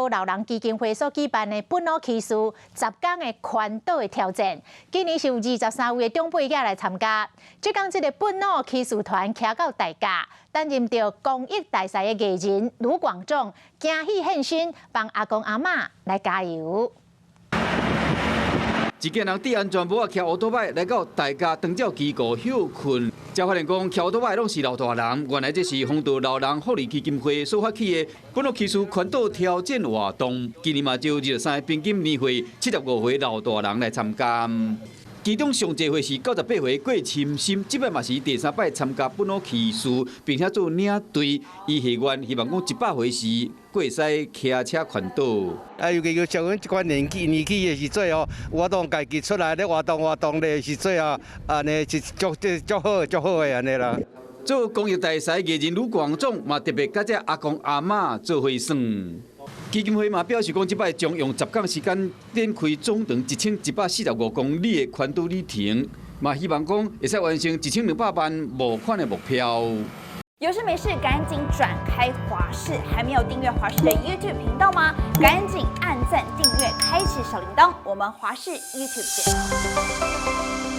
老老人基金會所舉辦的本老騎士10工的環島的挑戰，今年是有23位的長輩仔來參加。這工這个本老騎士團騎到大甲，擔任著公益大使的藝人盧廣仲驚喜現身，幫阿公阿嬤來加油。一家人戴安全帽仔，騎歐多擺來到大甲長照機構歇睏，才發現講騎歐多擺攏是老大人。原來這是豐道老人福利基金會所發起的本老騎士環島挑戰活動。今年嘛，就23个平均年歲75歲老大人來參加。其中上濟歲是98歲郭沁心，這擺嘛是第三擺參加本老騎士，並且做領隊。伊希願希望講100歲時，會使騎車環島。啊，尤其是像阮這款年紀的時陣吼，活動家己出來咧活動活動咧時陣啊，按呢是足足好足好的按呢啦。做公益大使藝人盧廣仲嘛，特別佮這阿公阿嬤做伙耍。基金會嘛表示講，這擺將用10工時間展開總長1145公里的環島旅程，嘛希望講會使完成1200萬募款的目標。有事沒事，趕緊轉開華視，還沒有訂閱華視的 YouTube 頻道嗎？趕緊按讚、訂閱、開啟小鈴鐺，我們華視 YouTube 見。